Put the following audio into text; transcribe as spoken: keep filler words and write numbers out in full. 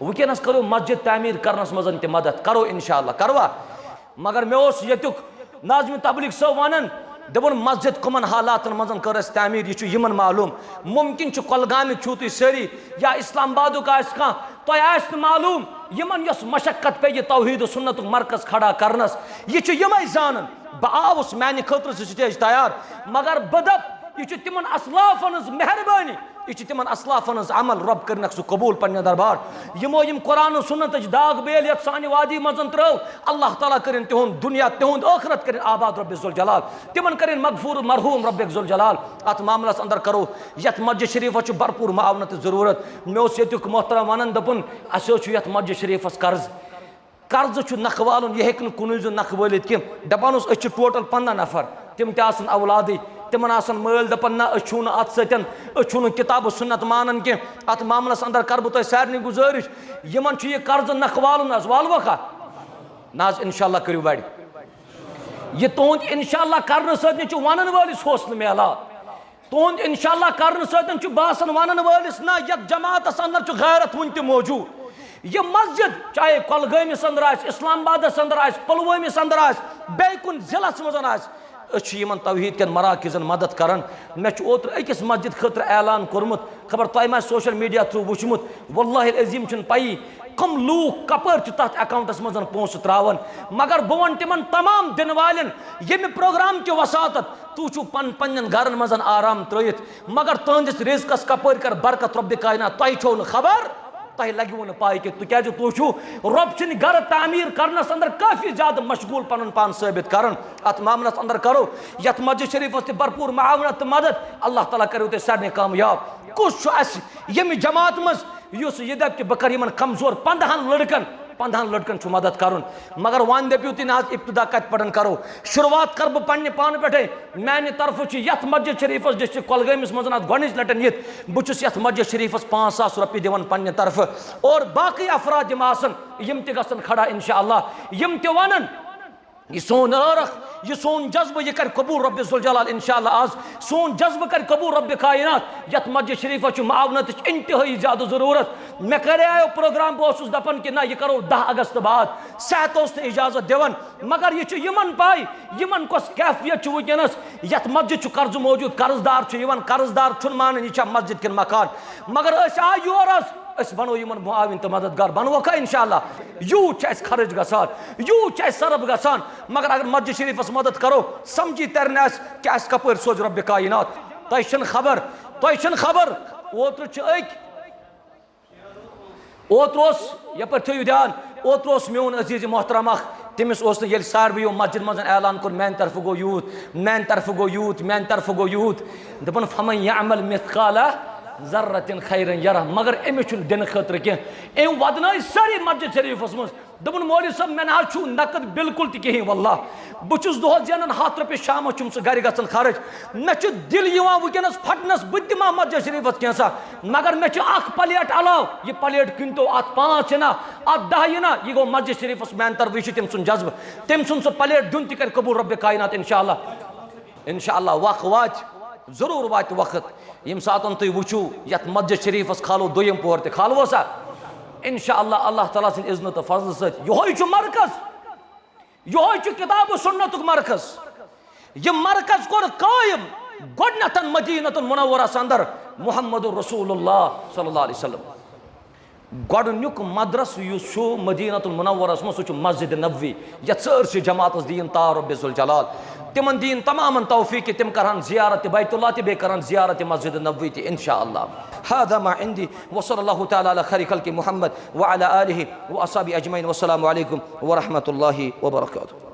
وٕنکیٚنَس کَرو مسجد تعمیٖر کَرنَس منٛز تہِ مدد، کَرو اِنشاء اللہ، کَروا؟ مگر مےٚ اوس ییٚتیُک ناظمِ تبلیغ صٲب وَنان، دَپان، مسجد کَمَن حالاتَن منٛز کٔر اَسہِ تعمیٖر، یہِ چھُ یِمَن معلوٗم۔ مُمکِن چھُ کۄلگامِکۍ چھُو تُہۍ سٲری یا اِسلام آبادُک آسہِ کانٛہہ، تۄہہِ آسہِ نہٕ معلوٗم یِمَن یۄس مشقت پیٚیہِ توحیٖد و سُنتُک مرکز کھڑا کَرنَس، یہِ چھِ یِمَے زانان۔ بہٕ آوُس، میٛانہِ خٲطرٕ چھِ سٹیج تیار، مگر بہٕ دَپہٕ، یہِ چھُ تِمَن اسلافَن ہٕنٛز مہربٲنی۔ یہِ چھِ تِمن اسلافن ہٕنٛز عمل، رۄب کٔرِنکھ سُہ قبوٗل پننہِ دربار۔ یِمو یِم قرآن و سنتٕچ داغ بیل یتھ سانہِ وادی منٛز ترٲو، اللہ تعالیٰ کٔرِن تِہُنٛد دُنیا، تِہُنٛد ٲخرت کٔرِن آباد رۄبِ ذوالجلال۔ تِمن کٔرِن مغفور مرحوم رۄبِ ذوالجلال۔ اتھ معاملس اندر کرو، یتھ مسجد شریفس چھُ بھرپوٗر معاونتٕچ ضروٗرت۔ مےٚ اوس ییٚتیُک محترم ونان، دوٚپُن، اسہِ حظ چھُ یتھ مسجد شریفس قرض۔ قرضہٕ چھُ نکھٕ والُن، یہِ ہیٚکہِ نہٕ کُنُے زوٚن نکھٕ وٲلِتھ کینٛہہ۔ دَپان اوس، أسۍ چھِ ٹوٹل پنٛداہ نفر، تِم تہِ آسَن اولادٕے، تِمن آسَن مٲلۍ۔ دَپان، نہ، أسۍ چھِو نہٕ اَتھ سۭتۍ، أسۍ چھِو نہٕ کِتاب و سُنت مانان کینٛہہ۔ اَتھ معاملَس اندر کَرٕ بہٕ تۄہہِ سارنٕے گُزٲرِش، یِمن چھُ یہِ قرضہٕ نکھٕ والُن۔ حظ والوکھا؟ نہ حظ، انشاءاللہ کٔرِو بڑِ۔ یہِ تُہُنٛد انشاءاللہ کرنہٕ سۭتۍ چھُ ونن وٲلِس حوصلہٕ میلان۔ تُہُنٛد انشاءاللہ کرنہٕ سۭتۍ چھُ باسان ونن وٲلِس، نہ، یتھ جماعتس اندر چھُ غیرت وُنہِ تہِ موجود۔ یہِ مسجد چاہے کۄلگٲمِس اندر آسہِ، اسلام آبادس اندر آسہِ، پلوٲمِس اندر آسہِ، بیٚیہِ کُنہِ ضلعس منٛز آسہِ، أسۍ چھِ یِمن توحیٖد کٮ۪ن مراکزن مدد کران۔ مےٚ چھُ اوترٕ أکِس مسجد خٲطرٕ اعلان کوٚرمُت، خبر تۄہہِ ما آسہِ social media through وُچھمُت، واللہ العظیم چھُنہٕ پَیی کم لوٗکھ کپٲرۍ چھِ تتھ accountس منٛز پونٛسہٕ ترٛاوان۔ مگر بہٕ وَنہٕ تِمن تمام دِنہٕ والٮ۪ن، ییٚمہِ program کہِ وساطت تُہۍ چھِو پن-، پننٮ۪ن گرن منٛز آرام ترٲیِتھ، مگر تُہنٛدِس رزقس کپٲرۍ کر برکت رۄبِ کائنات، تۄہہِ چھو نہٕ خبر، تۄہہِ لگِوٕ نہٕ پاے کینٛہہ، تِکیازِ تُہۍ چھِو رۄب سٕنٛدِ گرٕ تعمیٖر کرنس اندر کٲفی زیادٕ مشغول، پنُن پان ثٲبت کران۔ اتھ معاملس اندر کرو یتھ مسجد شریفس تہِ بھرپوٗر معاونت تہٕ مدد، اللہ تعالیٰ کریو تۄہہِ سارنٕے کامیاب۔ کُس چھُ اسہِ ییٚمہِ جماعت منٛز یُس یہِ دَپہِ کہِ بہٕ کَرٕ یِمَن کمزور پنٛدہَن لٔڑکَن، پنٛدہَن لٔڑکَن چھُ مدد کَرُن، مگر وۄنۍ دٔپِو تُہۍ نہ حظ، ابتدا کَتہِ پٮ۪ٹھ کَرو؟ شروٗعات کَرٕ بہٕ پنٛنہِ پانہٕ پٮ۪ٹھَے۔ میٛانہِ طرفہٕ چھُ یَتھ مسجد شریٖفَس district کۄلگٲمِس منٛز اَتھ گۄڈٕنِچ لَٹٮ۪ن یِتھ، بہٕ چھُس یَتھ مسجد شریٖفَس پانٛژھ ساس رۄپیہِ دِوان پنٛنہِ طرفہٕ، اور باقٕے افراد یِم آسَن، یِم تہِ گژھن کھڑا اِنشاء اللہ، یِم تہِ وَنَن، یہِ سون عٲرق، یہِ سون جذبہٕ، یہِ کرِ قبول رۄبِ ذوالجلال انشاءاللہ۔ آز سون جذبہٕ کرِ قبول رۄبِ کائنات۔ یتھ مسجد شریفس چھُ معاونتٕچ انتہٲئی زیادٕ ضروٗرت۔ مےٚ کریایو program، بہٕ اوسُس دپان کہِ نہ، یہِ کرو دَہ اگست بعد، صحت اوس نہٕ اجازت دِوان، مگر یہِ چھُ یِمن پاے، یِمن کۄس کیفیت چھُ وٕنکیٚنس۔ یتھ مسجد چھُ قرضہٕ موجود، قرض دار چھُ یِوان، قرض دار چھُنہٕ مانان یہِ چھا مسجد کِنہٕ مکان، مگر أسۍ آے یور حظ، أسۍ بنو یِمن معاون تہٕ مددگار، بنوکھا انشاءاللہ؟ یوٗت چھُ اَسہِ خرٕچ گژھان، یوٗت چھُ اَسہِ صرف گژھان، مگر اگر مسجد شریٖفَس مدد کرو، سمجھی ترِ نہٕ اَسہِ کہِ اَسہِ کپٲرۍ سوزِ رۄبِ کائنات۔ تۄہہِ چھَنہٕ خبر، تۄہہِ چھَنہٕ خبر، اوترٕ چھِ أکۍ، اوترٕ اوس، یپٲرۍ تھٲیِو دیان، اوترٕ اوس میون عزیٖز محترم اکھ، تٔمِس اوس نہٕ، ییٚلہِ ساروِیو مسجد منٛز اعلان کوٚر، میانہِ طرفہٕ گوٚو یوٗت، میانہِ طرفہٕ گوٚو یوٗت، میانہِ طرفہٕ گوٚو یوٗت، دَپان، فمن یعمل مثقال ذرة خیرا یرہ، مگر أمِس چھُنہٕ دِنہٕ خٲطرٕ کینٛہہ۔ أمۍ ودنٲے سٲری مسجد شریٖفَس منٛز۔ دوٚپُن، مولوی صٲب، مےٚ نہ حظ چھُ نقد بالکل تہِ کِہیٖنۍ، واللہ۔ بہٕ چھُس دۄہَس زینان ہَتھ رۄپیہِ، شامَس چھُم سُہ گَرِ گژھان خرٕچ۔ مےٚ چھُ دِل یِوان وٕنکیٚنَس پھٹنَس، بہٕ تہِ دِمہٕ ہا مسجد شریٖفَس کینٛژھا، مگر مےٚ چھُ اَکھ plate علاوٕ۔ یہِ plate کٕنۍ تو، اَتھ پانٛژھ یِنا، اَتھ دَہ یِنا، یہِ گوٚو مسجد شریٖفَس میٛانہِ طرفہٕ، یہِ چھُ تٔمۍ سُنٛد جذبہٕ۔ تٔمۍ سُنٛد سُہ plate دیُن تہِ کَرِ قبوٗل رۄبِ کائنات، اِنشاء اللہ۔ اِنشاء اللہ وق واتہِ، ضروٗر واتہِ وقت، ییٚمہِ ساتَن تُہۍ وٕچھِو، یَتھ مسجد شریٖفَس کھالو دوٚیِم پوہَر تہِ، کھالوسا؟ اِنشاء اللہ، اللہ تعالیٰ سٕنٛدِ اذنہٕ تہٕ فضلہٕ سۭتۍ۔ یِہوٚے چھُ مرکز، یِہوٚے چھُ کِتاب و سُنتُک مرکز۔ یہِ مرکز کوٚر قٲیِم گۄڈٕنٮ۪تھ مدینہ المنورس اندر محمد رسول اللہ صلی اللہ علیہ وسلم۔ گۄڈٕنیُک مدرسہٕ یُس چھُ مدینہ المنورس منٛز، سُہ چھُ مسجد نبوی، یتھ سٲرسٕے جماعتس دِیِن تار رۄبِ ذوالجلال۔ تِمن دِیِن تمامن توفیق کہِ تِم کرہن زیارت بیت اللہ تہِ، بیٚیہِ کرہن زیارت مسجد نبوی تہِ، انشاء اللہ۔ هذا ما عندي، وصلى الله تعالى على خير خلق محمد وعلى آله وأصحابه أجمعين، والسلام عليكم ورحمة الله وبركاته۔